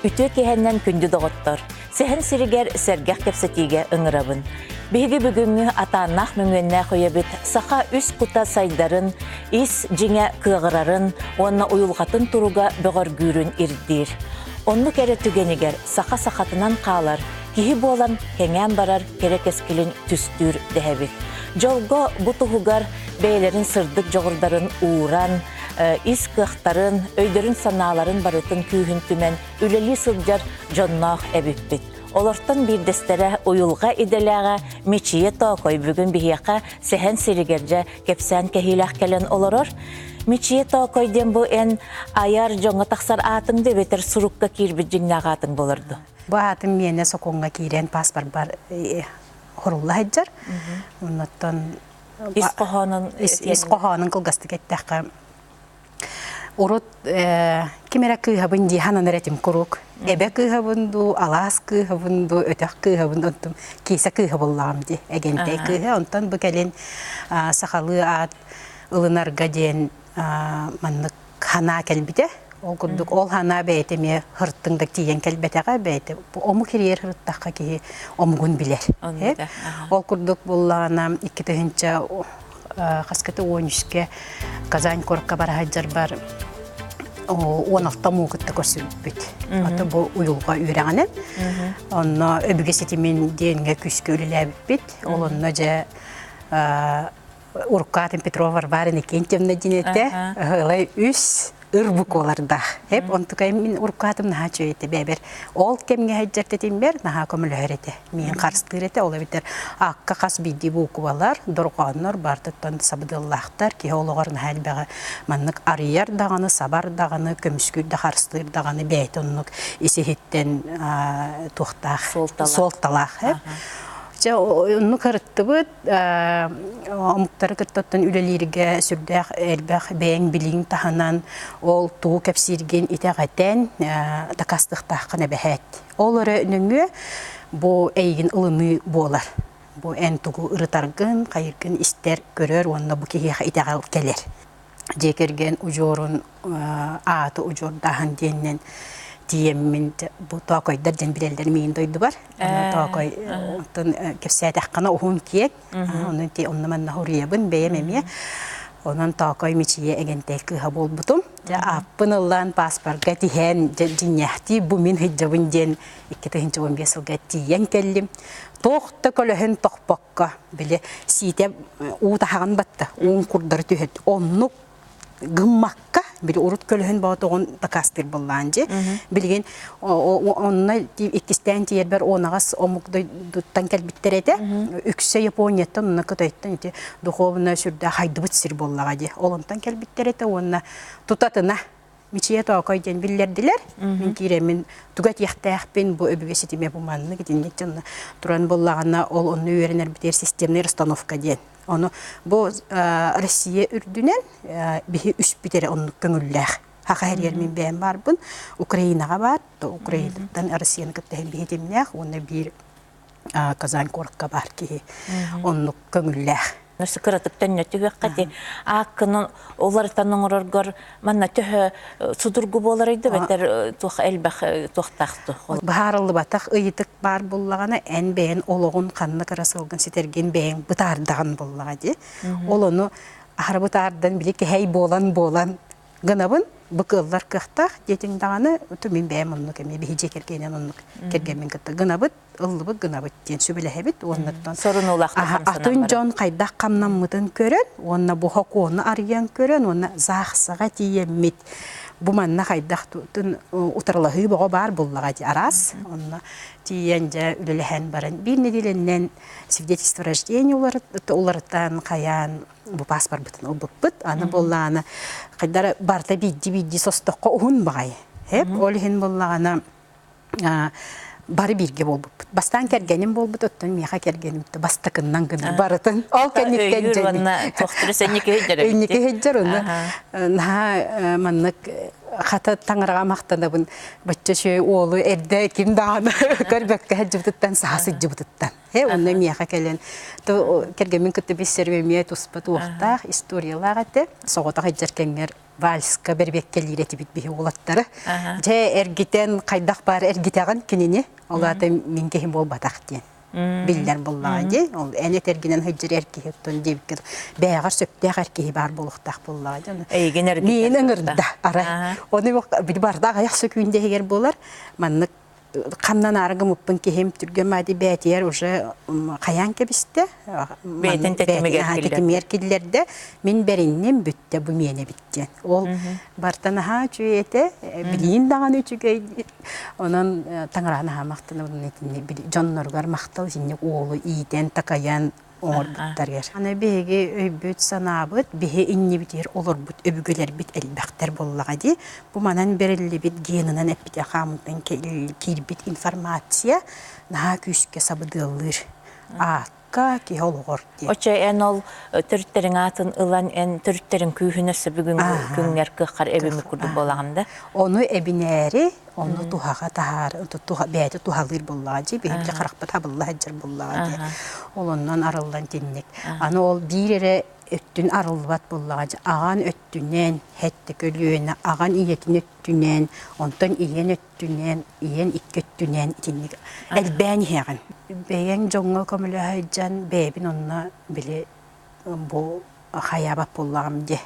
Үтүө киһэннэн күндү доҕоттор, сэһэн сиригэр сэргэх кэпсэтиигэ ыҥырабын. Биһиги бүгүҥҥү атааннаах мөҥүөннээх өйөбүт саха үс кута сайдарын, ис дьиҥэ кыаҕырарын уонна уйулҕатын туруга бөҕөргүүрүн ирдиир. Оннук эрэ түгэнигэр саха сахатынан хаалар, киһи буолан кэҥээн барар кэрэ кэскилин түстүүр дэһэбит. Дьолго бу туһугар бэйэлэрин сырдык дьоҕурдарын ууран, ис кыахтарын, өйдөрүн-санааларын барытын күүһүн түмэн үлэлии сылдьар дьонноох эбиппит. Олортон биирдэстэрэ уйулҕа идэлээҕэ Мичийэ Тоокой бүгүн биһиэхэ сэһэн сиригэр дьэ кэпсээн кэһиилээх кэлэн олорор. Мичийэ Тоокой диэн бу эн айар дьоҥҥо тахсар аатыҥ да эбэтэр сурукка киирбит дьиҥнээх аатыҥ буолар дуо? Бу аатым миэнэ сокуоҥҥа киирэн паспорбар хорулла сылдьар. Оннуттан ис хоһоонун ис хоһоонун кылгастык эттэххэ урут ким эрэ кыыһабын дии сананар этим куруук. Эбэ кыыһабын дуу, алаас кыыһабын дуу, өтөх кыыһабын онтум киисэ кыыһа буллаҕым дии, эгэнтэй кыыһа. Онтон бу кэлин сахалыы аат ылынарга диэн маннык ханаа кэлбитэ. Ол курдук ол ханаа бэйэтэ эмиэ хыртыҥ да тиийэн кэлбэтэҕэ бэйэтэ омук ириэр хырыттахха киһи омугун билэр. Ол курдук буллаҕына 2000 хаскаты 13-кэ Казань куоракка бара сылдьарбар 16 муу кытта көрсүбүппүт. Ата бу уйулҕа үөрэҕинэн. Онно өбүгэ ситимин диэҥҥэ күүскэ үлэлээбиппит. Ол онно дьэ Уруккаатын Петрова Варвара Иннокентьевна диэн этэ. Ыһылай үс ыр буквалардаах. Эп онтукай мин уруккаатым наһаа үчүгэй этэ бэбэр. Ол кэмҥэ сылдьар тэтиммэр наһаа көмөлөһөр этэ. Миин харыстыыр этэ. Ол эбэтэр акка хас биирдии буукубалар, дорҕооннор баартыттан сабыдыаллаахтар. Киһи олоҕор наһаа элбэҕи маннык арыйар даҕаны, сабар даҕаны, көмүскүүр да харыстыыр даҕаны бэйэтэ оннук ис-иһиттэн туохтаах суолталаах. Чэ, оннук ырыттыбыт. Омуктары кытта оттон үлэлииргэ сүрдээх элбэх бэйэҥ билииҥ таһынан ол тугу кэпсииргин итэҕэтэн дакаастыахтааххын эбэһээт. Ол эрэ нөҥүө бу эйигин ылыныы буолар. Бу эн тугу ырытаргын, хайыргын истэр, көрөр уонна бу киһиэхэ итэҕэл кэлэр. Дьиэ кэргэн удьуорун ааты удьуордааһын диэнинэн тиийэммин бу тоокойдор диэн билэллэр миин дойдубар. Онон тоокой оттон кэпсээтэххинэ уһун киэҥ. Онон ти онно манна хоруйабын бэйэм эмиэ. Онон тоокой Мичийэ Эгэнтэй кыыһа буолбутум. Дьэ ааппын ыллаан паспорга тиһэн дьинньээхтии бу мин сылдьабын диэн 2015 сылга тиийэн кэллим. Туох да көлөһүн тохпокко били сиитэ уу таһаҕын батта уун курдары түһэт оннук гыммакка били урут көлөһүн боотоҕун дакаастыыр буоллаан дьи билигин онно иккистээн тиийэрбэр уонаҕас омук дойдуттан кэлбиттэр этэ үксэ Японияттан уонна Кытайтан ити духовно сүрдээх хайдыбыт сир буоллаҕа дии ол онтон кэлбиттэр этэ уонна тутатына Мичийэ Тоокой диэн биллэрдилэр. Мин киирэммин тугу этиэхтээхпин бу өбүгэ ситимэ бу маннык итинник дьонно туран буоллаҕына ол онно үөрэнэрбитигэр системная расстановка диэн. Ону бу Россия үрдүнэн биһи үспүт эрэ оннук көҥүллээх. Хаха хэрийэр мин бэйэм баарбын. Украинаҕа баар, Украинаттан Россияны кытта биһитимнээх уонна биир Казань куоракка баар киһи оннук көҥүллээх. Өссө кыратык төннө түһүөххэ ити ааккын уларытан оҥороргор манна төһө судургу буоларый да бэтэр туох элбэх туохтаах Быһаарыллыбатах ыйытык баар буоллаҕына эн бэйэн олоҕун ханнык эрэ сылгын ситэргин бэйэҥ бытаардаҕын буоллаҕа дии. Ол ону аһара бытаардан били кэһэй буолан буолан гынабын бу кыаллар кыахтаах диэтиҥ даҕаны мин бэйэм оннук эмиэ биһи дьиэ кэргэнинэн оннук кэргэммин кытта гынабыт ыллыбыт гынабыт диэн сүбэлэһэбит уоннаттан атын дьон хайдах хамнаммытын көрөн уонна бу хокуону арыйан көрөн уонна заахсаҕа тиийэммит бу манна хайдах утарылаһыы боҕо баар буллаҕа дии араас онно тиийэн дьэ үлэлэһэн баран биир нэдиэлэннэн свидетельство рождения уларытан хайаан бу паспорбытын ылбыппыт. Аны буоллаҕына хайдара барыта биирдии-биирдии состоххо уһун баҕайы. Эп ол иһин буоллаҕына бары бииргэ буолбуппут. Бастаан кэргэним буолбут, оттон миэхэ кэргэним бастакыннан гынар барытын. Ол кэнниттэн уонна тохтурус энники сылдьар. Энники сылдьар уонна наһаа маннык Хата таҥараҕа махтанабын бачча үчүгэй уолу эрдэ ким даҕаны көрбөккө сылдьыбытыттан саха сылдьыбытыттан. Э онно миэхэ кэлэн кэргэммин кытта билсэрим эмиэ туспа туохтаах историялаах этэ. Соҕотох сылдьар кэмҥэр вальска бэрбиэккэлиир этибит биһи уолаттары. Дьэ эргитэн хайдах баар эргитэҕин кинини ол аата мин киһим буолбатах диэн биллэр буоллаҕа дии. Ол эн этэргинэн сылдьар эр киһи оттон диэбиккэ бэйэҕэр сөптөөх эр киһи баар буолуохтаах буоллаҕа дии. Эйигин эргитэр. Миин ыҥырда арай. Ону били барда аҕыйах сөкүүндэ иһигэр буолар. Маннык ханнан аары гымыппын киһим түргэн мади бээтигэр уже хайаан кэбистэ. Бэйэтин тэтимигэр киллэрдэ. Мин бэринним бүттэ бу миэнэ эбит диэн. Ол барта наһаа үчүгэй этэ, билиин даҕаны үчүгэй. Онон таҥараҕа наһаа махтанабын итинник дьонноругар махтал итинник уолу иитэн, такайан оҥорбуттарыгар. Аны биһиги өйбүт-санаабыт, биһи иннибитигэр олорбут өбүгэлэрбит элбэхтэр буоллаҕа дии. Бу манан бэриллибит генынан эппитэ хаамытан киирбит информация наһаа күүскэ сабыдыаллыыр. Аат киһи олоҕор диэн. Оччо эн ол төрүттэриҥ аатын ылан эн төрүттэриҥ күүһүн өссө бүгүҥҥү күҥҥэр кыаххар эбиммит курдук буолаҕын да? Ону эбинээри, ону туһаҕа таһаар, бэйэтэ туһалыыр буоллаҕа дии, биһиги харахпыт хабылла сылдьар буоллаҕа дии. Ол оннон арыллан тинник. Аны ол биир эрэ өттүн арыллыбат буоллаҕа дии. Аҕан өттүнэн, хэттэ көлүөнэ, аҕан ийэтин өттүнэн, онтон ийэн өттүнэн, ийэн икки өттүнэн итинник элбээн иһэҕин. Бэйэҥ дьоҥҥо көмөлөһө сылдьан бэйэбин онно били бу хайаабат буоллаҕым дии.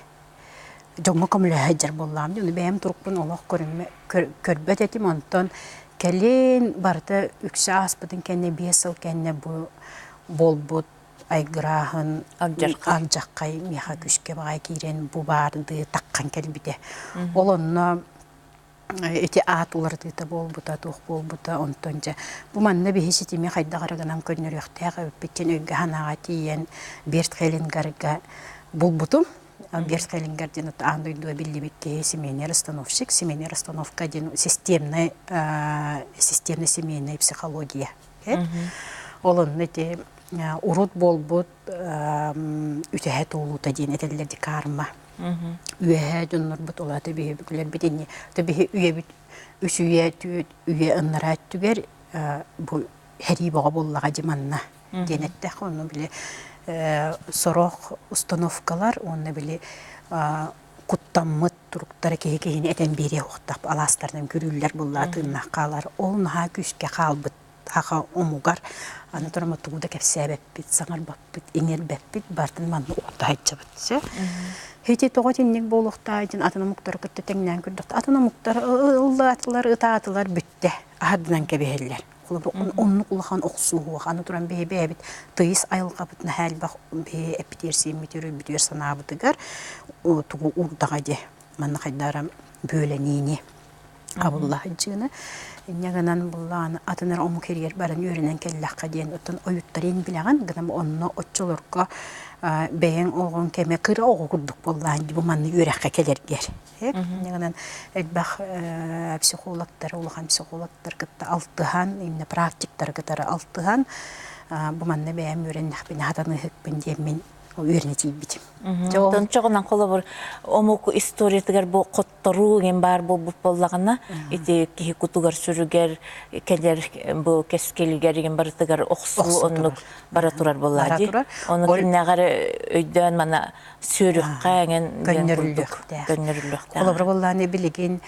Дьоҥҥо көмөлөһө сылдьар буоллаҕым дии. Ону бэйэм турукпун олох көрбөт этим. Онтон кэлин барыта үксэ ааспытын кэннэ 5 сыл кэннэ бу буолбут айгырааһын алдьархай миэхэ күүскэ баҕайы киирэн бу баардыы таххан кэлбитэ. Ол онно ити аат уларытыыта буолбута, туох буолбута, онтон дьэ бу манна биһи ситими хайдах эрэ гынан көннөрүөхтээх эбиппит диэн өйгө-санааҕа тиийэн Берт Хеллингарга булбутум. Берт Хеллингар диэн аан дойдуга биллибит киһи семейный расстановщик. Семейный расстановка диэн системный, системный семейная психология. Ол онно ити урут буолбут үтэһэ туолуута диэн этэллэр ди карма. Үөһээ дьоннорбут ол аата биһи өбүгэлэрбит инни биһи үйэбит үс үйэ түөрт үйэ ыннараа өттүгэр бу сэрии бөҕө буоллаҕа дьи манна диэн эттэххэ онно били сорох установкалар уонна били куттаммыт туруктара киһи киһини этэн биэриэ уохтаах алаастарынан күрүүллэр буоллаа тыыннаах хаалар ол наһаа күүскэ хаалбыт саха омугар аны туран тугу да кэпсээбэппит, саҥарбаппыт, иҥэрбэппит, барытын манна укта сылдьабыт. Ити тоҕо итинник буолуохтаах диэн атын омуктары кытта тэҥнээн көрдөхтө атын омуктар ыллаатылар, ытаатылар бүттэ, аһардынан кэбиһэллэр. Холобур, оннук улахан охсуһуох, аны туран биһи бэйэбит тыйыс айылҕабыт наһаа элбэх биһи эппитиэр-сиэммитигэр, өрүйбүтүгэр санаабытыгар тугу уурдаҕа дии манна хайдара бүөлэниини абылла сылдьыыны. Инньэ гынан буллаҕына атын эрэ омук иһигэр баран үөрэнэн кэллэххэ диэн оттон ойуттарыан билэҕин гынан онно оччолорго бэйэҥ оҕоҥ кэмэ кыра оҕо курдук буоллаҕын дии бу манна үөрэххэ кэлэргэр. Инньэ гынан элбэх психологтар, улахан психологтар кытта алтыһан, именно практиктары кытары алтыһан бу манна бэйэм үөрэннэхпинэ хатаныыһыкпын диэммин үөрэнэ тиийбитим. Онтон чоҕунан холобур омук историятыгар бу хотторуу диэн баар буолбут буоллаҕына ити киһи кутугар сүрүгэр кэлэр бу кэскилигэр игин барытыгар охсуу оннук бара турар буоллаа дии. Ону кимнээҕэр өйдөөн мана сүөрүххэ эҥин көннөрүллүөхтээх. Көннөрүллүөхтээх. Холобура буоллаҕына билигин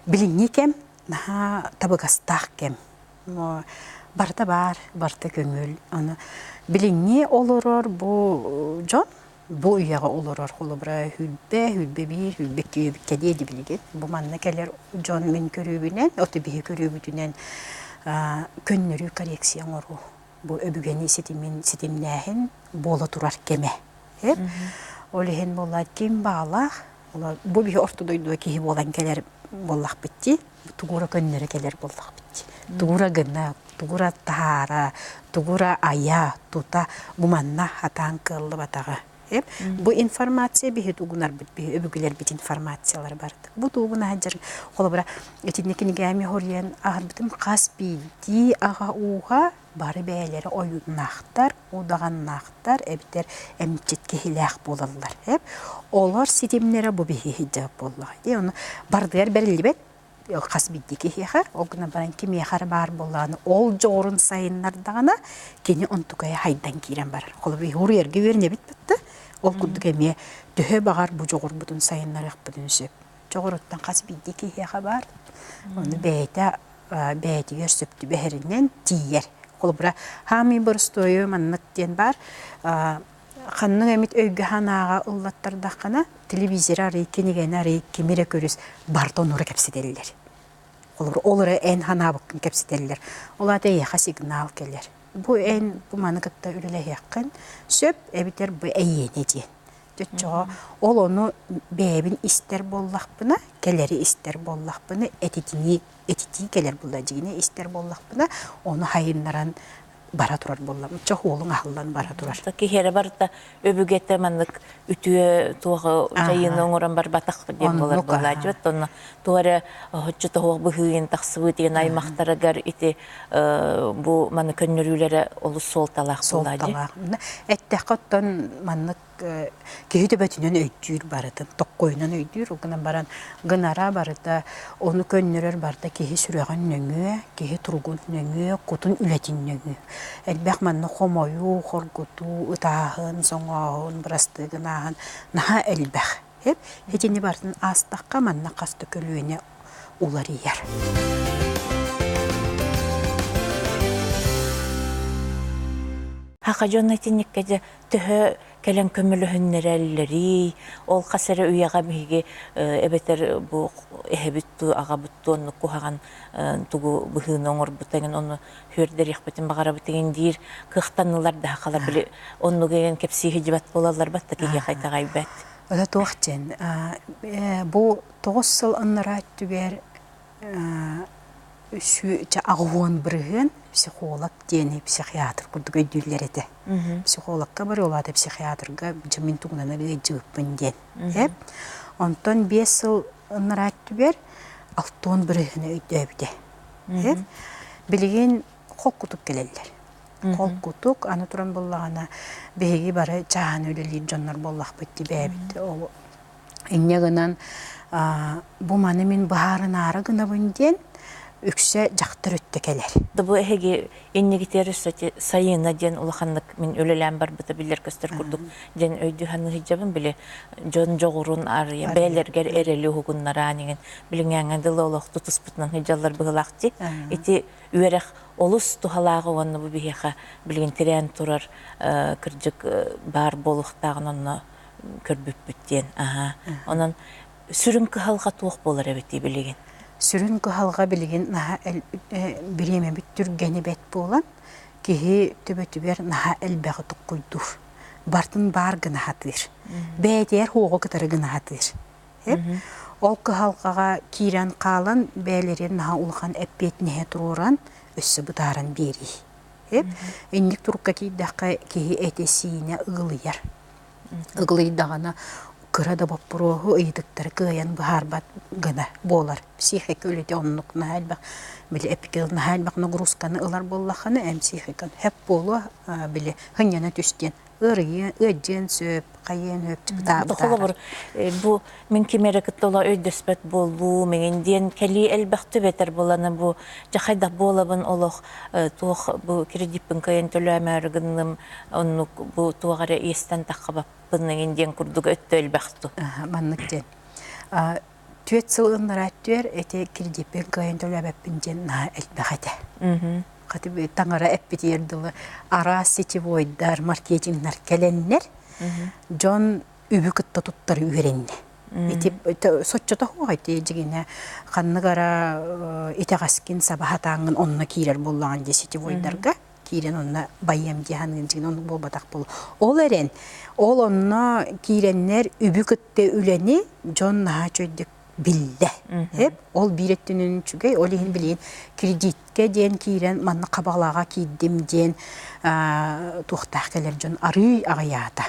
билиҥҥи кэм наһаа табыгастаах кэм. Барыта баар, барыта көҥүл. Аны билиҥҥи олорор бу дьон бу үйэҕэ олорор холобура сүүрбэ, 21, 22 үйэбиккэ диэри билигин. Бу манна кэлэр дьон мин көрүүбүнэн, оту биһи көрүүбүтүнэн көннөрүү коррекция оҥоруу бу өбүгэни ситимин ситимнээһин буола турар кэмэ. Ол иһин буолла ким баҕалаах, бу биһи орто дойдуга киһи буолан кэлэр буоллахпыт дии, тугура көннөрө кэлэр буоллахпыт дии. Тугура гына, тугура таһаара, тугура айа, тута бу манна хатаан кыаллыбатаҕа. Бу информация биһи тугунарбыт, биһи өбүгэлэрбит информациялар барыта. Бу тугуна сылдьар холобура итинник кинигэми хоруйан аһарбытым хас биирдии аҕа ууһа. Бары бэйэлэрэ ойууннаахтар, удаҕаннаахтар эбэтэр эмчит киһилээх буолаллар. Эп олор ситимнэрэ бу биһиги сылдьыбыт буоллаҕа дии. Ону бардыгар бэриллибэт хас биирдии киһиэхэ, ол гынан баран кимиэхэ эрэ баар буоллаҕына, ол дьоҕурун сайыннардаҕына, кини онтукайа хайдан киирэн барар. Холобур, уруйарга үөрэнэбит батта, ол курдук эмиэ төһө баҕар бу дьоҕурбутун сайыннарыахпытын сөп. Дьоҕуруттан хас биирдии киһиэхэ баар. Ону бэйэтэ бэйэтигэр сөп түбэһэринэн тиийэр. Холобура, хаамыы боростуойу маннык диэн баар. Ханнык эмит өйгө-санааҕа ыллаттардаххына, телевизоры арый, кинигэни арый, кими эрэ көрүс, барыта оннура кэпсэтэллэр. Холобура, ол эрэ эн санаабыккын кэпсэтэллэр. Ол аата эйиэхэ сигнал кэлэр. Бу эн бу маны кытта үлэлэһиэххин сөп, эбэтэр бу эйиэнэ диэн. Чоччоҕо ол ону бэйэбин истэр буоллахпына, кэлэри истэр буоллахпына, этитинии этитии кэлэр буолла дьиҥинэ истэр буоллахпына, ону хайыннаран бара турар буолла. Чохуолуҥ аһыллан бара турар. Киһи эрэ барыта өбүгэтэ маннык үтүө туох дьайыыны оҥорон барбатах диэн буолар буолааччыбыт. Онно туох эрэ оччо тоһуох быһыыйын тахсыбыт диэн аймахтарыгар ити бу маны көннөрүүлэрэ олус суолталаах буолаа Суолталаах. Эттэххэ оттон маннык киһи төбөтүнэн өйдүүр барытын, токкойунан өйдүүр, ол гынан баран гынара барыта, ону көннөрөр барыта киһи сүрэҕин нөҥүө, киһи туругун нөҥүө, кутун үлэтин нөҥүө. Элбэх манна хомойуу, хоргутуу, ытааһын, соҥооһун, бырастыы гынааһын наһаа элбэх. Итини барытын аастахха манна хас да көлүөнэ уларыйар. Хаха дьоно итинниккэ дьэ төһө кэлэн көмөлөһүннэрэллэрий, ол хас эрэ үйэҕэ биһиги эбэтэр бу эһэбит дуу, аҕабыт дуу оннук куһаҕан тугу быһыыны оҥорбута эҥин ону үөрдэриэхпитин баҕарабыт эҥин диир кыахтаннылар да сахалар били оннук эҥин кэпсии сылдьыбат буолаллар батта киһиэхэ итэҕэйбэт. Ото туох диэн бу 9 сыл анараа өттүгэр 80% психолог диэни психиатр курдук өйдүүллэр этэ. Психологка барыы, ол аата психиатрга дьэ мин тугунан ыалдьыбыппын диэн. Онтон 5 сыл ынараа өттүгэр 60% өйдөөбүтэ. Билигин холкутук кэлэллэр. Холкутук, аны туран буллаҕына, биһиги бары чааһын үлэлиир дьоннор буоллахпыт дии Ол Инньэ гынан бу маны мин быһаарынаары гынабын диэн үксэ дьахтар өттө кэлэр. Бу эһиги иннигитигэр өссө Сайыына диэн улаханнык мин үлэлээн барбыта биллэр-көстөр курдук диэн өйдүү саныы сылдьабын. Били дьон дьоҕурун арыйа бэйэлэригэр эрэли уһугуннараан иҥин билиҥҥээҥҥэ дылы олох тутуспутунан сылдьаллар быһыылаах дии. Ити үөрэх олус туһалааҕа уонна бу биһиэхэ билигин тирээн турар кырдьык баар буолуохтааҕын онно көрбүппүт диэн. Аһаа. Онон сүрүн кыһалҕа туох буолар эбитий билигин? Сүрүн кыһалҕа билигин наһаа бириэмэбит түргэни бэт буолан, киһи төбөтүгэр наһаа элбэҕи туккуйдуур. Бартын баар гына сатыыр. Бэйэтигэр хуоҕу кытары гына сатыыр. Ол кыһалҕаҕа киирэн хаалан, бэйэлэрин наһаа улахан эппиэтинэһи туруоран, өссө бытааран биэрии. Инник турукка киирдэххэ, киһи этэ-сиинэ ыгылыйар. Ыгылыйдаҕына кыра да боппуруоһу ыйытыктары кыайан быһаарбат гына буолар. Психика үлэтэ оннук наһаа элбэх били эпикэл наһаа элбэх нагрузканы ылар буоллаххына эн психикан сөп буолуо били сынньана түс диэн ыарыйыан ыалдьыан сөп хайыан сөп Холобур бу мин ким эрэ кытта ола өйдөспөт буоллуу миҥин диэн кэлии элбэх түбэтэр буолана бу дьэ хайдах буолабын олох туох бу кредиппин кыайан төлөөмөөрү гынным оннук бу туох эрэ иэстэн таххабаппын эҥин диэн курдук өттө элбэх ту. Маннык диэн. 4 сыл ыннарааттүөр эти кредиппин кыайан төлөөбөппүн диэн наһаа элбэх этэ. Хаты таҥара эппитигэр дылы араас сетевойдар, маркетингнар кэлэннэр дьон үбү кытта туттары үөрэннэ. Ити соччото суох ити дьигинэ ханнык ара итэҕэскин саба сатааҥҥын онно киирэр буоллаҕын дии сетевойдарга киирэн онно байыам дии саныыр дьигинэ оннук буолбатах буолуо. Ол эрэн ол онно киирэннэр үбү кытта үлэни дьон наһаа үчүгэйдик биллэ. Ол биир өттүнэн үчүгэй, ол иһин билигин кредиткэ диэн киирэн манна хабалаҕа киирдим диэн туохтаах кэлэр дьон арыый аҕыйаата.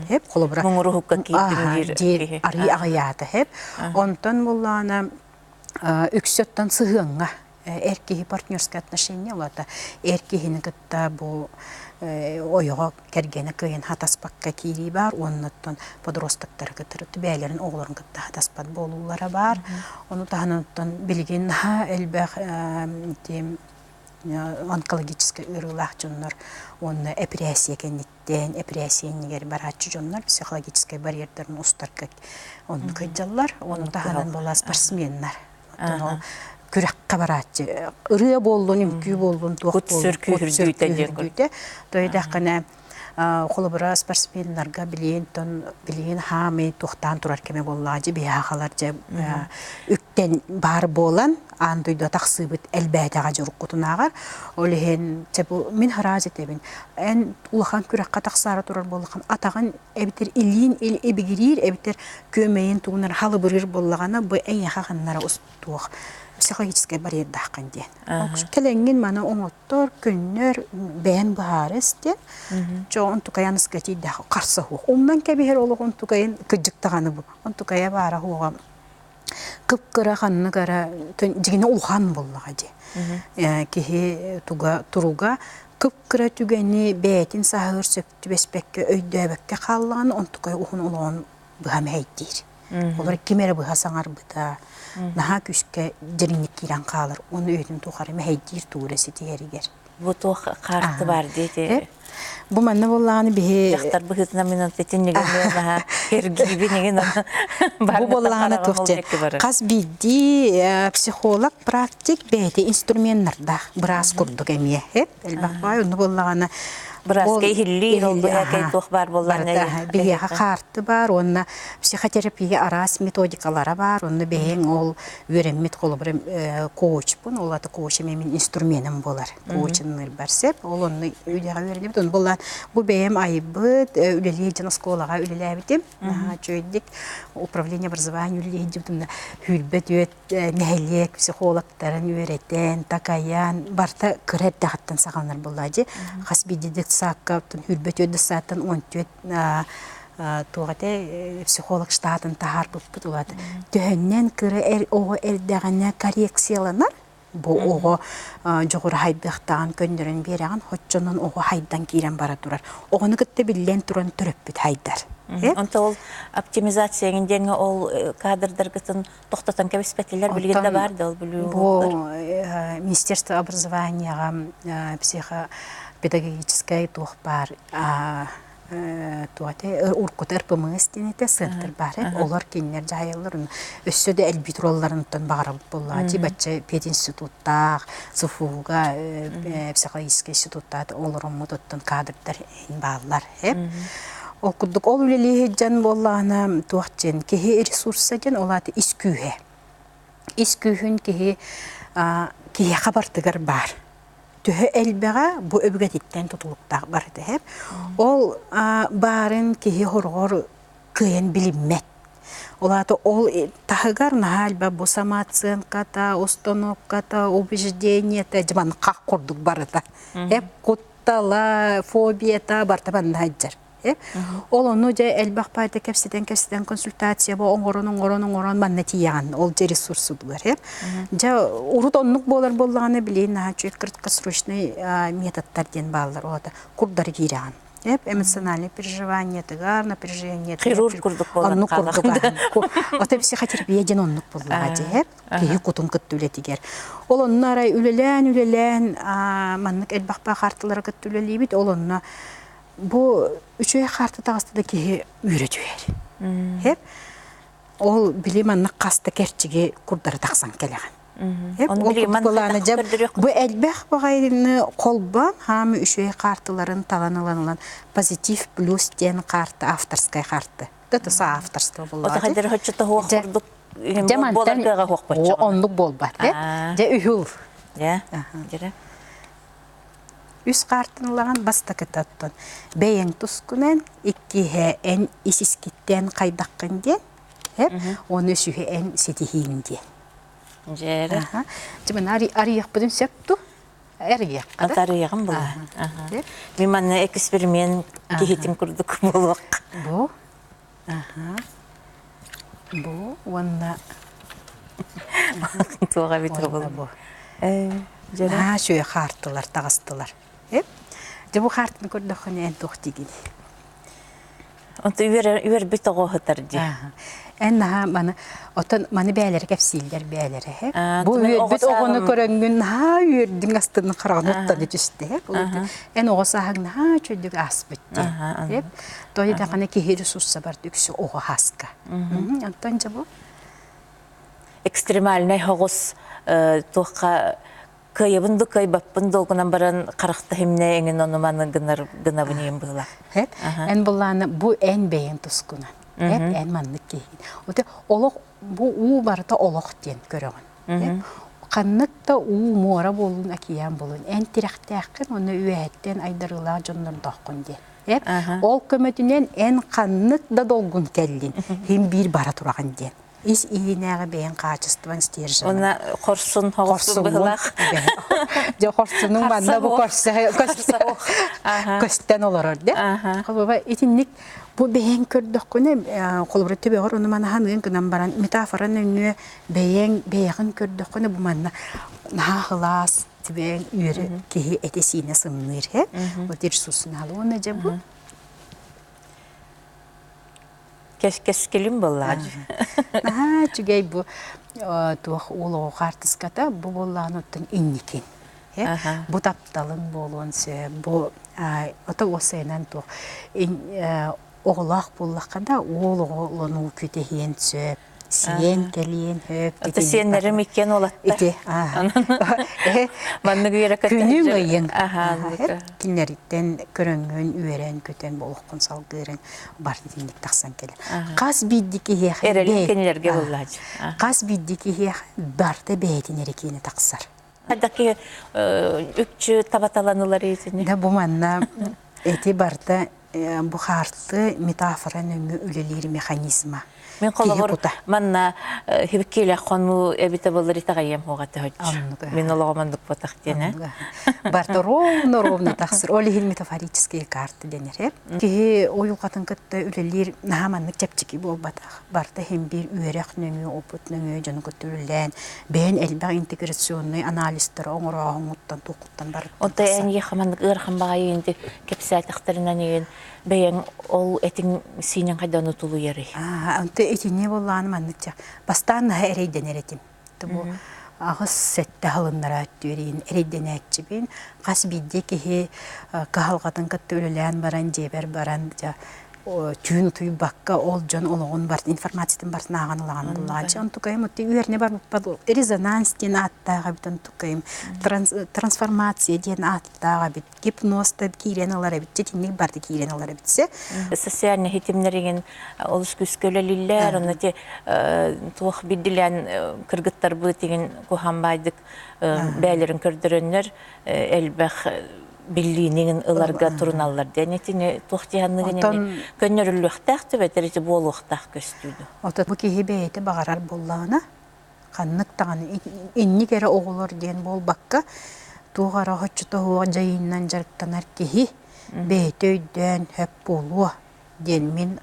Хеп холобура муҥуруһукка киирдим диир арыый аҕыйаата хеп. Онтон буллаана үксөттөн сыһыаҥҥа. Эр киһи партнерское отношение улата эр киһини кытта бу ойоҕо кэргэнэ кыайан хатаспакка киирии баар уонна оттон подростоктары кытары бэйэлэрин оҕолорун кытта хатаспат буолуулара баар. Ону таһынан оттон билигин наһаа элбэх онкологическай ыарыылаах дьоннор уонна эпирээссийэ кэнниттэн эпирээссийэ иннигэр барааччы дьоннор психологическай барьердарын устарга оннук сылдьаллар. Ону таһынан буола спортсменнар. Оттон ол күрэххэ барааччы ырыа буоллун, үҥкүү буоллун, туох Кут-сүр күүһүрдүүтэ диэн күүһүрдүүтэ. Тойдаххына холобура спортсменнарга билиэн тон билиэн хаамый туохтаан турар кэмэ буоллаҕа дьэ биһаахалар дьэ үктэн баар буолан аан дойдуга тахсыыбыт элбээтэҕэ дьуруккутунааҕар ол иһин чэ бу мин харааз этэбин эн улахан күрэххэ тахсаары турар буоллаххын атаҕын эбэтэр илиин ибигириир эбэтэр күөмэйин тугунар халыбырыыр буоллаҕына бу эйиэхэ ханнара туох психологическай барьердааххын диэн кэлэҥҥин маны оҥоттор көннөр бэйэн быһаарыс диэн чо онтукайан ыска тиийдэх харса суох умнан кэбиһэр олох онтукайын кыдьык даҕаны бу онтукайа баара суоҕа кып-кыра ханнык эрэ дьигинэ улахан буоллаҕа дии киһи туга туруга кып-кыра түгэни бэйэтин саһыыр сөп түбэспэккэ өйдөөбөккө хааллаҕына онтукай уһун олоҕун быһа мэһэйдиир. Олор ким эрэ быһа саҥарбыта наһаа күүскэ дириҥник киирэн хаалар уонна өйүн тухары мэһэйдиир туура ситиһэригэр. Бу туох хаарты баар диэти? Бу манна буоллаҕына биһи дьахтар быһыытынан мин итиннигэ наһаа эргиибин игин Бу буоллаҕына туох хас биирдии психолог практик бэйэтэ инструменнардаах быраас курдук эмиэ элбэх баай онну буоллаҕына Бырааска иһиллиир ол быһаакай туох баар буоллаҕына биһиэхэ хаарты баар уонна психотерапия араас методикалара баар онно бэйэҥ ол үөрэммит холобура коучпун ол ата коуч эмиэ мин инструменым буолар коучинныырбар сөп ол онно үлэҕэ үөрэнэбит ону буоллаан бу бэйэм айбыт үлэлиир дьон оскуолаҕа үлэлээбитим наһаа үчүгэйдик управление образования үлэлиир дьыбытым сүүрбэ түөрт нэһилиэк психологтарын үөрэтэн, такайан, барыта кыра эрдэҕиттэн саҕаланар буоллаа дии. Хас биирдии детсадка 24 детсадтан 14 туох этэ психолог штатын таһаарбыппыт улаата. Төһөннөн кыра оҕо эрдэҕинэ коррекцияланар, бу оҕо дьоҕура хайдыахтааҕын көннөрөн биэрэҕин, оччонон оҕо хайдан киирэн бара турар. Оҕону кытта биллэн туран төрөппүт хайдар. Онто ол оптимизация диэҥҥэ ол кадрдаргытын тохтотон кэбиспэтилэр билигин да баар да ол Бу Министерство образованияҕа психопедагогическай туох баар туох уркута РПМС диэн этэ центр баар олор кинилэр дьаһайаллар өссө да элбии туралларыттан баҕарабыт буоллаҕа дии бачча пединституттаах СФУга психологическай институттаах олороммут оттон кадрдар бааллар Ол курдук ол үлэлии сылдьан буоллаҕына туох диэн киһи ресурса диэн ол аата ис күүһэ. Ис күүһүн киһи киһиэхэ барытыгар баар. Төһө элбэҕэ бу өбүгэтиттэн тутулуктаах барыта иһэр. Ол баарын киһи хороҕор кыайан билиммэт. Ол аата ол таһыгар наһаа элбэх бу самооценката, установката, убеждениета дьыбан хах курдук барыта. Эп кут тала, фобията барыта манна сылдьар. Ол ону дьэ элбэх баайда кэпсэтэн-кэпсэтэн консультация бу оҥорон оҥорон оҥорон манна тиийэҕин ол дьэ ресурсутугар дьэ урут оннук буолар буоллаҕына билигин наһаа үчүгэй краткосрочный методтар диэн бааллар ол курдары киирэҕин эмоциональное переживаниетыгар напряжение хирург курдук буолан оннук курдук ото психотерапия диэн оннук буоллаҕа дьэ киһи кутун кытта үлэтигэр. Ол онно арай үлэлээн-үлэлээн маннык элбэх хаартылары кытта үлэлиибит. Ол онно бу үчүгэй хаарты таҕыста да киһи үөрэ түһэр. Хэп ол били маннык хаста кэрчиги курдары тахсан кэлэҕин. Бу элбэх баҕайыны холбоон хаамы үчүгэй хаартыларын талан ылан ылан позитив плюс диэн карта авторскай карта. Это соавторство буолла. курдук Дьэ мантан оннук буолбат э дьэ үһүл дьэ дьэ үс хаартын ылаҕын бастакытаттан бэйэҥ тускунан иккиһэ эн ис-искиттэн хайдаххын диэн уонна үсүһэ эн ситиһииҥ диэн дьээрэ дьэ маны арыйыахпытын сөп дуу эрийиэххэ да арыйаҕын була мин манна эксперимент киһитин курдук буолуох бу Аһа. Бу уонна Туох эбит уонна бу. Дьэрэ. Наһаа үчүгэй хаартылар таҕыстылар. Дьэ бу хаартыны көрдөххүнэ эн туох диигиний? Онто үөрбүт оҕо сытар дии. Эн наһаа маны оттон маны бээлэри кэпсииллэр бээлэрэ һэ. Бу үөрбүт оҕону көрөҥҥүн наһаа үөрдүҥ астынын хараҕын уттаны түстэ һэ. Эн оҕо сааһыҥ наһаа үчүгдүк ааспыт дии. Тоҕо даҕаны киһи ресурса барда үксү оҕо ааска. Онтон дьэ бу экстремальнай соҕус туохха кыайабын да кыайбаппын долгунан баран харахта химне эҥин ону маны гынар гынабын иһин быһыла. Эн буллааны бу эн бэйэн тускунан. Эн маннык киһигин. Оте олох бу уу барыта олох диэн көрөҕүн. Ханнык да уу муора буоллун, океан буоллун, эн тирэхтээххин уонна үөһэттэн айдарыылаах дьоннордооххун диэн. Ол көмөтүнэн эн ханнык да долгун кэллин, хим биир бара тураҕын диэн. Ис иһинээҕи бэйэҥ хаачыстыбаҥ стержеҥ. Уонна хорсун хорсун быһылаах. Дьэ хорсунуҥ манна бу көстөн олорор дэ. Холобура итинник бу бэйэҥ көрдөххүнэ холобура төбөҕөр ону манаһаныан гынан баран метафора нөҥүө бэйэҥ бэйэҕин көрдөххүнэ бу манна наһаа сылаас түбэҥ үөрэ киһи этэ-сиинэ сымныыр һэ. Вот ресурсунал уонна дьэ бу Кэскилим буоллаҕа дии. Наһаа үчүгэй бу туох уол оҕо хаартыската бу буоллаҕына оттон инникин. Бу тапталыҥ буолуон сөп. Бу ото уосайынан туох оҕолоох буоллахха да уол оҕолонуу күтэһиэн сөп. Сиэн кэлиэн хөп. Ото сиэннэрим иккиэн уолаттар. Ити. Маннык үөрэ Күнүҥ ыйыҥ. Кинилэриттэн көрөҥҥүн үөрэн-көтөн олоххун салгыырын бар итинник тахсан кэлэр. Хас биирдии киһиэхэ Эрэлин кинилэргэ буллаачы. Хас биирдии киһиэхэ барыта бэйэтин эрэ киэнэ тахсар. Хайдах үкчү табаталанылар итини? Да бу манна эти барыта бу хаарты метафора нөҥүө үлэлиир механизма. Мин холобур манна хибиккиилэх хонуу эбитэ боллар итэҕэйиэм хуоҕа төһөччү. Мин олоҕум оннук буотах диэн Барта ровно-ровно тахсар. Ол иһин метафорические карты дэнэр. Киһи уйулҕатын кытта үлэлиир наһаа маннык чэпчэки буолбатах. Барта иһин биир үөрэх нөҥүө, опыт нөҥүө дьону кытта үлэлээн, бэйэн элбэх интеграционный анализтары оҥорооһуҥҥуттан туоххуттан барыттан Онто эн ийэхэ маннык ыарахан баҕайы инти кэпсээтэхтэринэн иһин бэйэҥ ол этиҥ сиинин хайдан утулуйарый? Онто итини буоллаҕына маннык бастаан наһаа эрэйдэнэр этим. Бу 8-7 аһылыннара өттүөрийн эрэйдэнээччибин. Хас биирдии киһи кыһалҕатын кытта үлэлээн баран, дьиэбэр баран, дьэ түүн утуйбакка ол дьон олоҕун барытын информациятын барытын ааҕан ылаҕын буллаҕа. Онтукайым үөрэнэ барбыппар резонанс диэн ааттаах эбит онтукайым трансформация диэн ааттаах эбит гипноз да киирэн ылар эбит итинник барыта киирэн ылар эбит социальный ситимнэригин олус күүскэ үлэлииллэр онно ти туох биирдилээн кыргыттарбыт игин куһаан баайдык бээлэрин көрдөрөннөр элбэх биллиинигин ыларга туруналлар диэн итини туох диһанныгын көннөрүллүөхтээх түбэтэр ити буолуохтаах көстүүнү Ото бу киһи бэйэтэ баҕарар буоллаҕына ханнык даҕаны инник эрэ оҕолор диэн буолбакка, туох эрэ оччото суох дьайыыннан дьарыктанар киһи бэйэтэ өйдөөн сөп буолуо диэн мин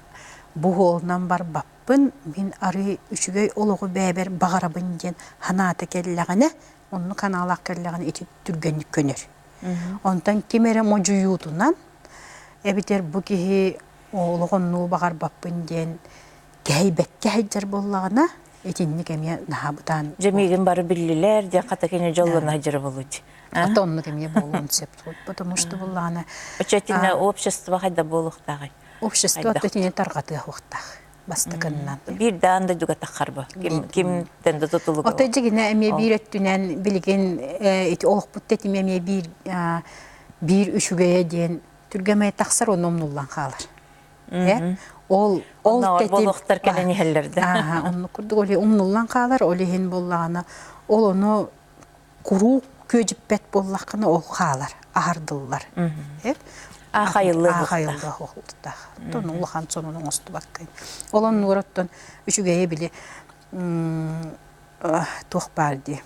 бу уолунан барбаппын, мин арыы үчүгэй олоҕу бэйэбэр баҕарабын диэн санаата кэллэҕинэ, оннук санаалаах кэллэҕинэ ити түргэнник көнөр. Онтон ким эрэ модьуйуутунан эбэтэр бу киһи олох оннугу баҕарбаппын диэн кэһэйбэккэ сылдьар буоллаҕына, итинник эмиэ наһаа бытаан Дьэ миигин бары биллилэр диэн хата кини дьоллоно сылдьара буолуут. Ата оннук эмиэ буолуон сөп. Потому что буоллаҕына Оччотугар общество хайда буолуохтааҕый? Общество итини тарҕатыахтаах бастакыннан. Биир даан дойдуга таххарба. Ким кимтэн да тутулуга. Ото дьигинэ эмиэ биир өттүнэн билигин ити олохпут тэтимэ эмиэ биир биир үчүгэйэ диэн түргэмэй тахсар онно умнуллан хаалар. Ол ол тэтим буолуохтар кэлэн иһэллэр да. Оннук курдук ол умнуллан хаалар, ол иһин буоллаҕына ол ону куруук күөдьүппэт буоллаххына ол хаалар, аһардыллар. Аахайыллыах Аахайыллыах Оттон улахан сонун оҥостубаккын. Ол оннугар оттон үчүгэйи били туох баар дии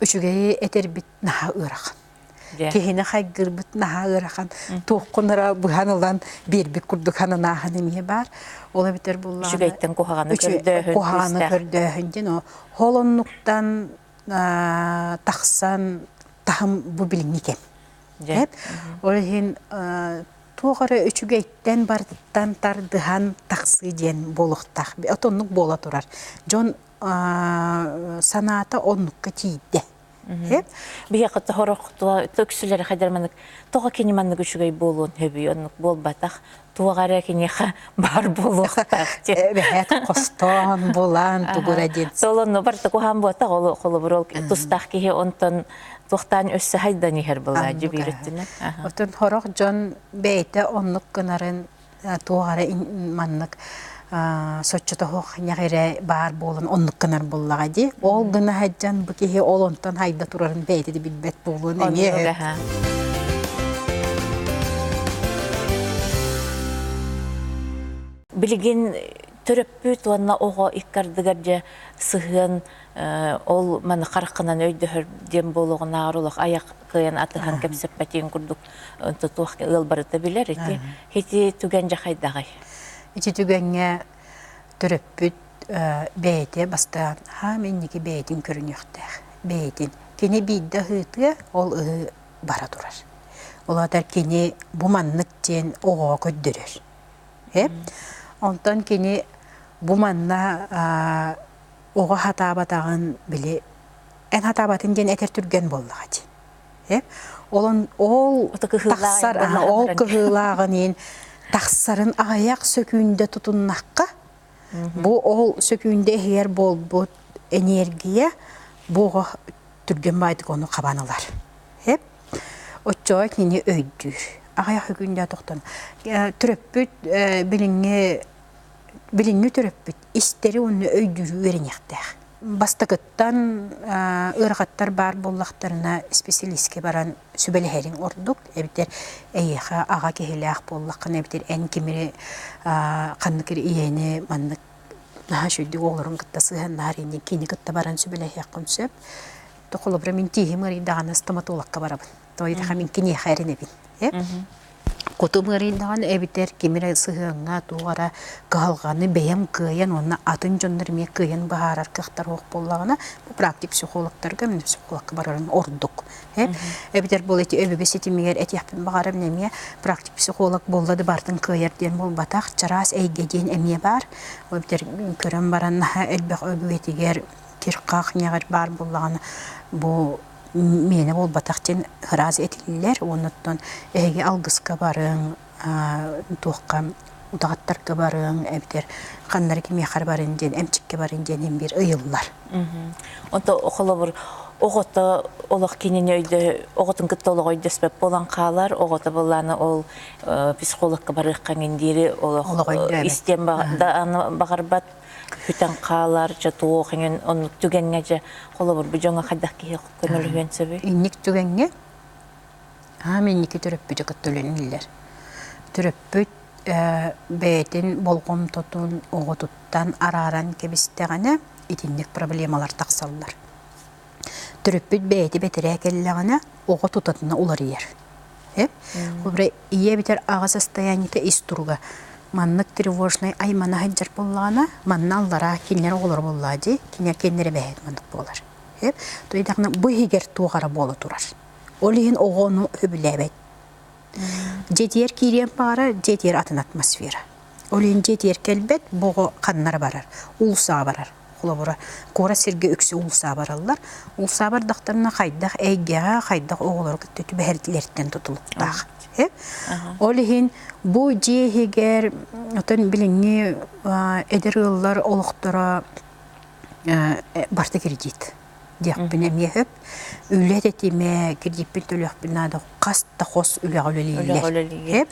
үчүгэйи этэрбит наһаа ыарахан. Киһини хайгырбыт наһаа ыарахан. Туоххун эрэ быһан ылан биэрбит курдук хананааһын эмиэ баар. Ол эбэтэр буллаҕына Үчүгэйтэн куһаҕаны көрдөөһүн куһаҕаны көрдөөһүн диэн ол оннуктан тахсан таһым бу билиҥҥи кэм. Ол иһин туох эрэ үчүгэйтэн барытыттан тардыһан тахсыы диэн буолуохтаах. Отоннук буола турар. Дьон санаата оннукка тиийдэ. Биһиэхэ тоһорох төксүлэри хайдар маннык тоҕо кини маннык үчүгэй буолуон сөбүй оннук буолбатах туох эрэ киниэхэ баар буолуохтаах диэн. Эбэһээт хостоон булан тугура диэн. Солонну барыта куһаан буотах ол холобур ол тустаах киһи онтон туохтаан өссө хайдан иһэр былаа дьүбүүрүттүнэ. Отон хорох дьон бэйэтэ оннук гынарын туох эрэ маннык соччотоһуох ньэҕирэ баар буолан оннук гынар буоллаҕа дии. Ол гына сылдьан бу киһи ол онтон хайда турарын бэйэтэ да билбэт буолуон эмиэ Билигин төрөппүт уонна оҕо икки ардыгар дьэ сыһыан ол маны хараххынан өйдөһөр диэн буолуоҕунааҕар олох айах кыайан атыһан кэпсэппэтиин курдук туох ыал барыта билэр ити ити түгэн дьэ хайдаҕый? Ити түгэҥҥэ төрөппүт бэйэтэ бастаан хаам инники бэйэтин көрүнүөхтээх бэйэтин кини биирдэ ыһыытыа ол ыһыы бара турар ол аата кини бу маннык диэн оҕоҕо көрдөрөр онтон кини бу манна оҕо хатаабатаҕын били эн хатаабатын диэн этэр түргэн буоллаҕа дии Олон ол тахсар ол кыһыылааҕын иһин тахсарын аҕыйах сөкүүндэ тутуннахха бу ол сөкүүндэ иһигэр буолбут энергия бу оҕо түргэн баайдык ону хабан ылар. Оччоҕо кинини өйдүүр. Аҕыйах сөкүүндэ тохтон. Төрөппүт билиҥҥи билиҥҥи төрөппүт истэри уонна өйдүүрү үөрэниэхтээх. Бастакыттан ыарахаттар баар буоллахтарына исписэлиискэ баран сүбэлэһэриҥ ордук эбэтэр эйиэхэ аҕа киһилээх буоллаххына эбэтэр эн кимири ханнык эрэ ийэни маннык наһаа үчүгэйдик оҕолорун кытта сыһыаннаһар иннин кини кытта баран сүбэлэһиэххин сөп. Холобура мин тииһим ыарыйдаҕына стоматологка барабын. Тоҕо мин киниэхэ эрэнэбин. Кутум ыарыйдаҕына эбэтэр ким эрэ сыһыаҥҥа туох эрэ кыһалҕаны бэйэм кыайан уонна атын дьоннор эмиэ кыайан быһаарар кыахтара суох буоллаҕына, бу практик психологтарга, мин психологка барарым ордук. Эбэтэр буол ити өбүгэ ситимигэр этиэхпин баҕарабын эмиэ практик психолог буолла да барытын кыайар диэн буолбатах, чараас эйгэ диэн эмиэ баар. Ол эбэтэр көрөн баран наһаа элбэх өбүгэтигэр кир-хах ньэҕир баар буоллаҕына бу миэнэ буолбатах диэн ыраас этиллэр уонна оттон эһиги алгыска барыҥ туохха утаҕаттарга барыҥ эбэтэр ханнары кимиэхэ эрэ барыҥ диэн эмчиккэ барыҥ диэн иһин биир ыйыллар. Онто холобур оҕото олох кинини өйдө оҕотун кытта олох өйдөспөт буолан хаалар оҕото былааны ол психологка барыахха эҥин диэри олох истиэн баҕарбат Бүтэн хаалар, дьэ туох эҥин оннук түгэҥҥэ дьэ холобур бу дьоҥҥо хайдах киһи көмөлөһүөн сөбүй? Инник түгэҥҥэ аам инники төрөппүтү кытта үлэлииллэр. Төрөппүт бэйэтин болҕомтотун оҕотуттан арааран кэбистэҕинэ итинник проблемалар тахсаллар. Төрөппүт бэйэтэ бэтэрээ кэллэҕинэ оҕо тутатына уларыйар. Холобура, ийэ эбэтэр аҕа состояниета ис туруга маннык тревожнай аймана сылдьар буоллаҕына, манна аллараа кинилэр оҕолоро буоллаҕа дии, кинилэр кинилэр эбэһээт маннык буолар. Туйдаҕына бу иһигэр туох эрэ буола турар. Ол иһин оҕо ону сөбүлээбэт. Дьиэтигэр киириэн баҕарар, дьиэтигэр атын атмосфера. Ол иһин дьиэтигэр кэлбэт, бу оҕо ханнара барар, уулуссаҕа барар. Холобура, куорат сиргэ үксэ уулусса бараллар. Уулусса бардахтарына хайдах эйгэҕэ, хайдах оҕолору кытта түбэһэрдилэриттэн тутулуктаах. Ол иһин бу дьиэ иһигэр оттон билиҥҥи эдэр ыаллар олохторо барыта кредит. диэхпин эмиэ сөп. Үлэ тэтимэ, кредиппин төлүөхпүн наада хас да хос үлэҕэ үлэлииллэр.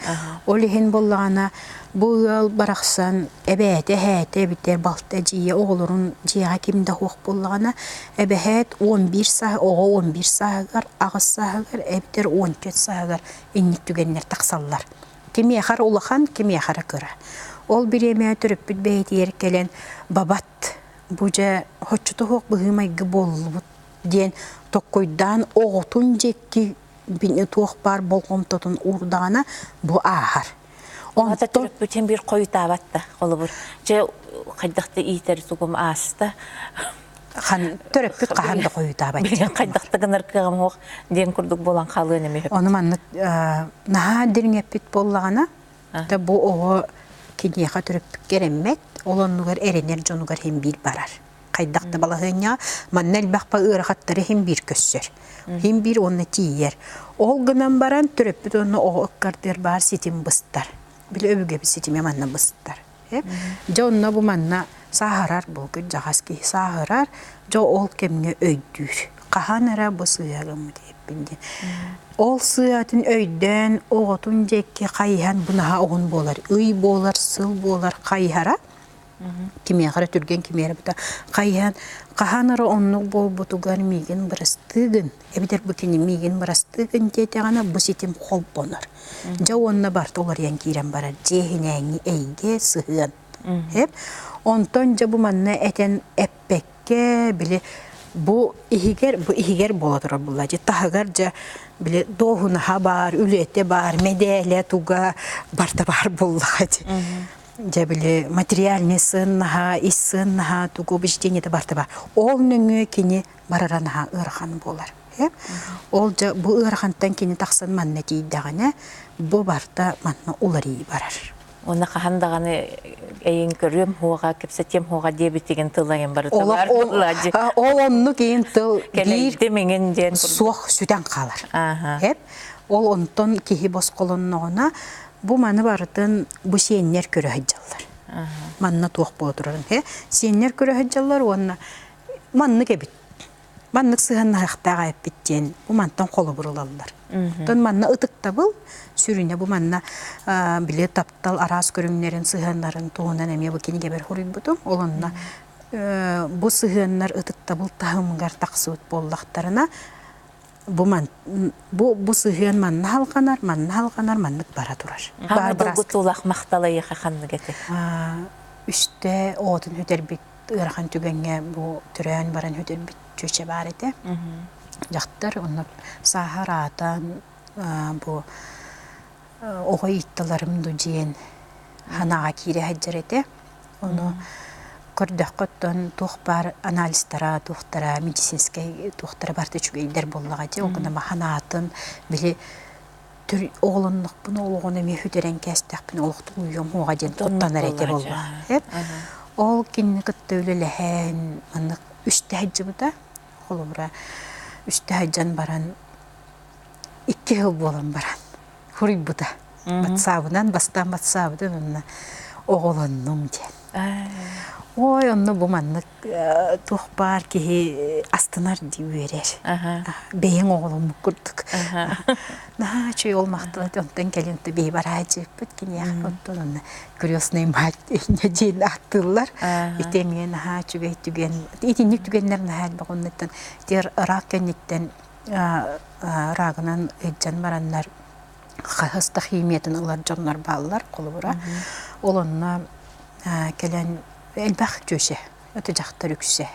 Ол иһин буоллаҕына бу ыал барахсан эбээтэ, эһээтэ эбитэ, балта, эдьиийэ оҕолорун дьиэҕэ ким да суох буоллаҕына, эбэһээт 11 сааһ оҕо 11 сааһыгар, аҕыс сааһыгар эбэтэр 14 сааһыгар инник түгэннэр тахсаллар. Кимиэхэ эрэ улахан, кимиэхэ эрэ кыра. Ол бириэмэ төрөппүт бэйэтигэр кэлэн бабат бу дьэ оччото суох быһыы-майгы буоллубут диэн токкуйдаан оҕотун диэки туох баар болҕомтотун уурдаҕына бу ааһар. Онтон төрөппүтүн биир хойутаабат да холобур дьэ хайдах да иитэр тугум ааста. Хан төрөппүт хаһан да хойутаабат. Билигин хайдах да гынар кыаҕым суох диэн курдук буолан хаалыан эмиэ сөп. Ону маннык наһаа дириҥэппит буоллаҕына, да бу оҕо киниэхэ төрөппүккэ эрэммэт, ол оннугар эрэнэр дьонугар иһин биир барар. Хайдах да балаһыанньаҕа манна элбэх ыарахаттары иһин биир көрсөр. Иһин биир уонна тиийэр. Ол гынан баран төрөппүт уонна оҕо ыккардыгар баар ситим быстар. Били өбүгэбит ситимэ манна быстар. Дьэ онно бу манна сааһырар бу кырдьаҕас киһи сааһырар, дьэ ол кэмҥэ өйдүүр. Хаһан эрэ бу сыыһа гыммыт эбиппин диэн. Ол сыыһатын өйдөөн оҕотун диэки хайыһан бу наһаа уһун буолар. Ый буолар, сыл буолар хайыһара кимиэхэ эрэ түргэн кимиэхэ эрэ бута хайыһан хаһан эрэ оннук буолбутугар миигин бырастыы гын эбэтэр бу кини миигин бырастыы гын диэтэҕинэ бу ситим холбонор. Дьэ уонна барыта уларыйан киирэн барар дьиэ иһинээҥҥи эйгэ сыһыан. Эп онтон дьэ бу манна этэн эппэккэ били бу иһигэр бу иһигэр буола турар буолла дьэ таһыгар дьэ били дуоһунаһа баар, үлэтэ баар, мэдээлэ туга барыта баар буоллаҕа дии. Дьэ били материальный сыаннаһа, ис сыаннаһа тугу убеждениета барыта баар. Ол нөҥүө кини барара наһаа ыарахан буолар. Ол дьэ бу ыарахантан кини тахсан манна тиийдэҕинэ, бу барыта манна уларыйыы барар. Уонна хаһан даҕаны эйин көрүөм хуоҕа, кэпсэтиэм хуоҕа диэбитигин тылайын барыта бар буолла дии. Ол оннук иин тыл биир миҥин диэн суох сүтэн хаалар. Эп ол онтон киһи босхолонноҕуна бу маны барытын бу сиэннэр көрө сылдьаллар. Манна туох буола турарын. Сиэннэр көрө сылдьаллар уонна маннык эбит маннык сыһыаннаһыахтаах эппит диэн бу мантан холобур ылаллар. Оттон манна ытыктабыл сүрүнэ бу манна били таптал араас көрүҥнэрин сыһыаннарын туһунан эмиэ бу кинигэбэр хоруйбутум. Ол онно бу сыһыаннар ытыктабыл таһымыгар тахсыбыт буоллахтарына бу ман бу бу сыһыан манна халҕанар, манна халҕанар, маннык бара турар. Хаана долгутуулаах махтал эйиэхэ ханнык этэй? Үстэ оҕотун сүтэрбит ыарахан түгэҥҥэ бу төрөөн баран сүтэрбит чүөчэ баар этэ. Дьахтар онно сааһа ыраатан бу оҕо иитталарым ду диэн ханаҕа киирэ сылдьар этэ. Ону көрдөххө оттон туох баар анализтара, туохтара, медицинскэй туохтара барыта үчүгэйдэр буоллаҕа дии. Ол гынан ханаатын били оҕолоннохпуна олоҕун эмиэ сүтэрэн кээстэхпинэ олохтон уйуом уоҕа диэн куттанар этэ буоллаҕа. Ол кинини кытта үлэлэһэн маннык үстэ сылдьыбыта. Холобура, үстэ сылдьан баран икки сыл буолан баран хуруйбута. Батсаабынан бастаан батсаабытын онно оҕолоннум диэн. Ой, онно бу маннык туох баар киһи астынар дии үөрэр. Бэйэҥ оҕоломмут курдук. Наһаа үчүгэй ол махтала онтон кэлин бэйи бараадьыппыт киниэхэ оттон онно крестный мать диэн ааттыыллар. Ити эмиэ наһаа үчүгэй түгэн. Итинник түгэннэр наһаа элбэх оннуттан тиэр рак кэнниттэн рагынан ыалдьан бараннар хаһыс да химиятын ылар дьоннор бааллар холобура. Ол онно кэлэн элбэх чүөчэ, это дьахтар үксэ.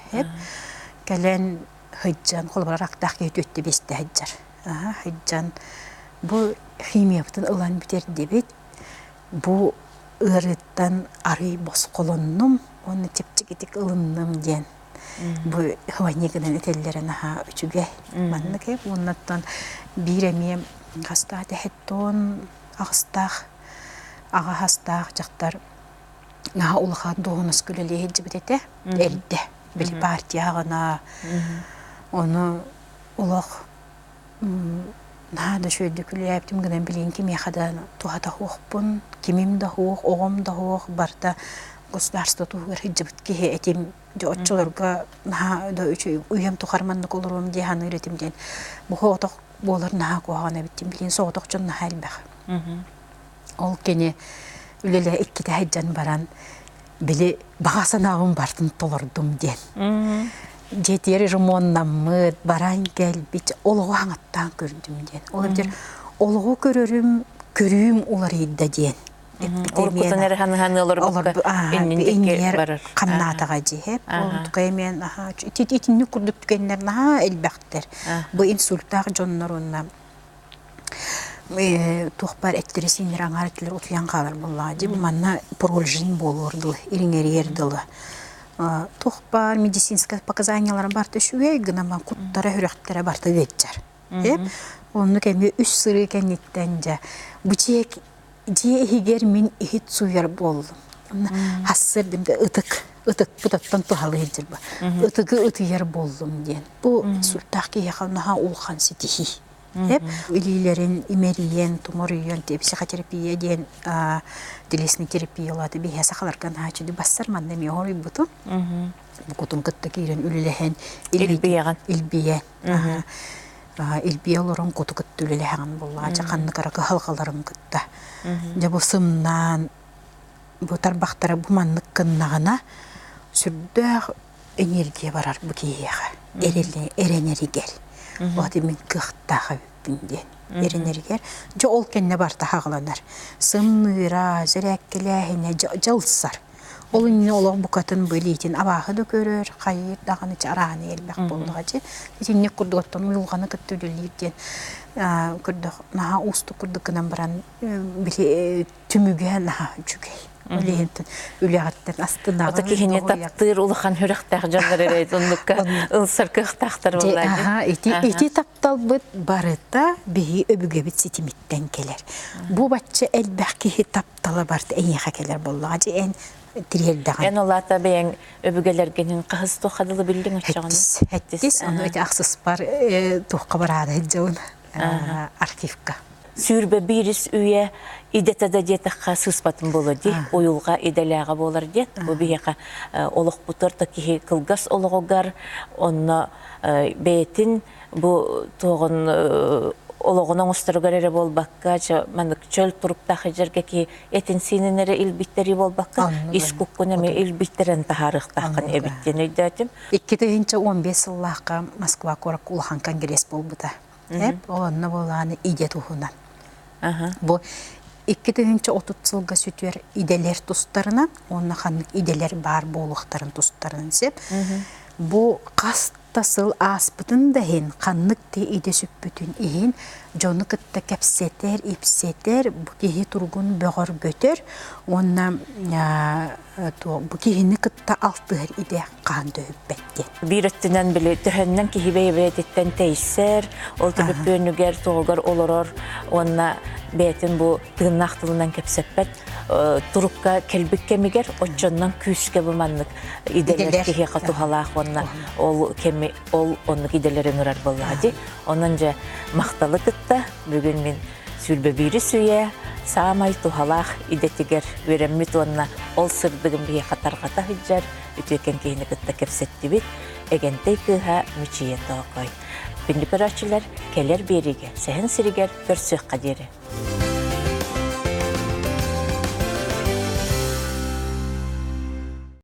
Кэлэн сылдьан, холобура рактаах киһи түөттэ биэстэ сылдьар. Сылдьан бу химиябытын ылан бүтэрдибит. Бу ыарыыттан арый босхолоннум уонна чэпчэкитик ылынным диэн бу хвани гынан этэллэрэ наһаа үчүгэй. Маннык эп уоннаттан биир эмиэ хастаах тэһэттон аҕыстаах аҕа хастаах дьахтар наһаа улахан дуоһунаска үлэлии сылдьыбыт этэ эрдэ били партияҕына ону олох наһаа да үчүгэйдик үлэлээбитим гынан билигин кимиэхэ да туһата суохпун кимим да суох оҕом да суох барыта государство туһугар сылдьыбыт киһи этим дьэ оччолорго наһаа да үчүгэй үйэм тухары маннык олоруом дии саныыр этим диэн бу соҕотох буолар наһаа куһаҕан эбит билигин соҕотох дьон наһаа элбэх Ол кини үлэлээ иккитэ сылдьан баран били баҕа санаабын барытын толордум диэн. Дьиэтигэр ремоннаммыт, баран кэлбит, олоҕу хаҥаттаан көрдүм диэн. Ол эбэтэр олоҕу көрөрүм, көрүүм уларыйда диэн. Уруккутун эрэ ханыһаны олорбукка иннин диэки барар. Хамнаатаҕа дьиһэ. Ол эмиэ наһаа итинник курдук түгэннэр наһаа элбэхтэр. Бу инсультаах дьоннор уонна туох баар эттэрэ-сииннэрэ аҥаар өттүлэр утуйан хаалар буоллаҕа дии. Бу манна пролежень буолуор дылы, ириҥэриэр дылы. Туох баар медицинскэй показанияларын барыта үчүгэй гынан куттара сүрэхтэрэ барыта ыалдьар. Оннук эмиэ үс сырыы кэнниттэн дьэ бу дьиэ дьиэ иһигэр мин иһит сууйар буоллум. Хассырдым да ытык ытыкпыт оттон туһалыы сылдьар ытыгы ытыйар буоллум диэн. Бу инсультаах киһиэхэ наһаа улахан ситиһии. Илиилэрин имэрийэн, туморуйан психотерапия диэн телесный терапия улаата биһиэ сахаларга наһаа үчүгэй бассар манна эмиэ хоруйбутум. Букутун кытта киирэн үлэлэһэн илбийэҕин. Илбийэ. Илбийэ олорон куту кытта үлэлэһэҕин буоллаҕа дьэ ханнык эрэ кыһалҕаларын кытта. Дьэ бу сымнаан бу тарбахтара бу маннык гыннаҕына сүрдээх энергия барар бу киһиэхэ эрэнэригэр вот мин кыахтаах эбиппин диэн эрэнэригэр дьэ ол кэннэ барыта хаҕыланар сымныыра сэрээккэлээһинэ дьэ ылсар ол иннинэ олох букатын бу илиитин абааһы да көрөр хайыыр даҕаны чарааны элбэх буоллаҕа дьи итинник курдук оттон уйулҕаны кытта үлэлиир диэн көрдөх наһаа уустук курдук гынан баран били түмүгэ наһаа үчүгэй. Ол иһин үлэҕиттэн астынаҕын. Ото киһини таптыыр улахан сүрэхтээх дьоннор эрэ оннукка ылсар кыахтаахтар буоллаа. Ити ити тапталбыт барыта биһи өбүгэбит ситимиттэн кэлэр. Бу бачча элбэх киһи таптала барыта эйиэхэ кэлэр буоллаҕа. Дьэ эн тириэрдэҕин. Эн улаата бэйэҥ өбүгэлэргинин хаһыс туохха дылы биллиҥ оччоҕуна? Хэттис. Ону ити ахсыспар туохха бараада сылдьабын архивка. 21 үйэ идэтэ да диэтэххэ сыыспатын буолуо дии уйулҕа идэлээҕэ буолар диэн бу биһиэхэ олохпутугар да киһи кылгас олоҕугар онно бэйэтин бу туоҕун олоҕун оҥосторугар эрэ буолбакка маннык чөл туруктаах дьэргэ киһи этин-сиинин эрэ илбиттэрии буолбакка ис куккун эмиэ илбиттэрэн таһаарыахтааххын эбит диэн өйдөөтүм. 2015 сыллаахха Москва куоракка улахан конгресс буолбута. Эп ол онно буолааны идэ туһунан. Бу 2030 сылга сүтүөр идэлэр тустарынан уонна ханнык идэлэр баар буолуохтарын тустарынан сөп. Бу хас да сыл ааспытын да иһин, ханнык да идэ сүппүтүн иһин дьону кытта кэпсэтэр, ипсэтэр, бу киһи туругун бөҕөргөтөр уонна бу киһини кытта алтыһар идэ хаһан да өһүппэт диэн. Биир өттүнэн били төһөннөн киһи бэйэ-бэйэтиттэн тэйсэр, ол төлөпүөнүгэр туһугар олорор уонна бэйэтин бу тыыннаах тылынан кэпсэппэт турукка кэлбит кэмигэр оччоннон күүскэ бу маннык идэлэр киһиэхэ туһалаах уонна ол кэми ол оннук идэлэри ыҥырар буоллаҕа дии. Онон дьэ махталы кытта бүгүн мин 21 үйэ саамай туһалаах идэтигэр үөрэммит уонна ол сырдыгын биһиэхэ тарҕата сылдьар үтүөкэн киһини кытта кэпсэттибит Эгэнтэй кыыһа Мичийэ Тоокой. Күндү көрөөччүлэр, кэлэр биэриигэ, сэһэн сиригэр көрсүөххэ диэри.